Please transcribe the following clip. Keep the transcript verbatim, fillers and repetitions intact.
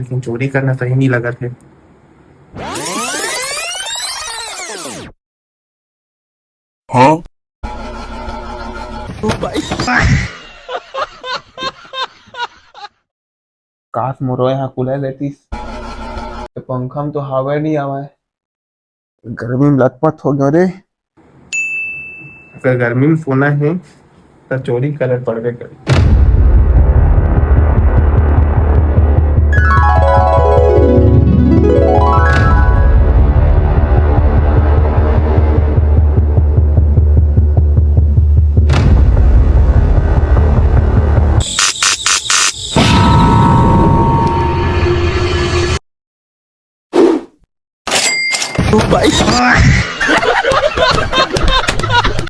लेकिन चोरी करना सही नहीं लगत हे। हाँ। काश मोरो यहाँ कूलर रहतिस, तो पंखा में तो हवा नहीं आवे, गर्मी में लथपथ हो गयो रे। अगर गर्मी में सोना है, तो चोरी करे पड़बे करे।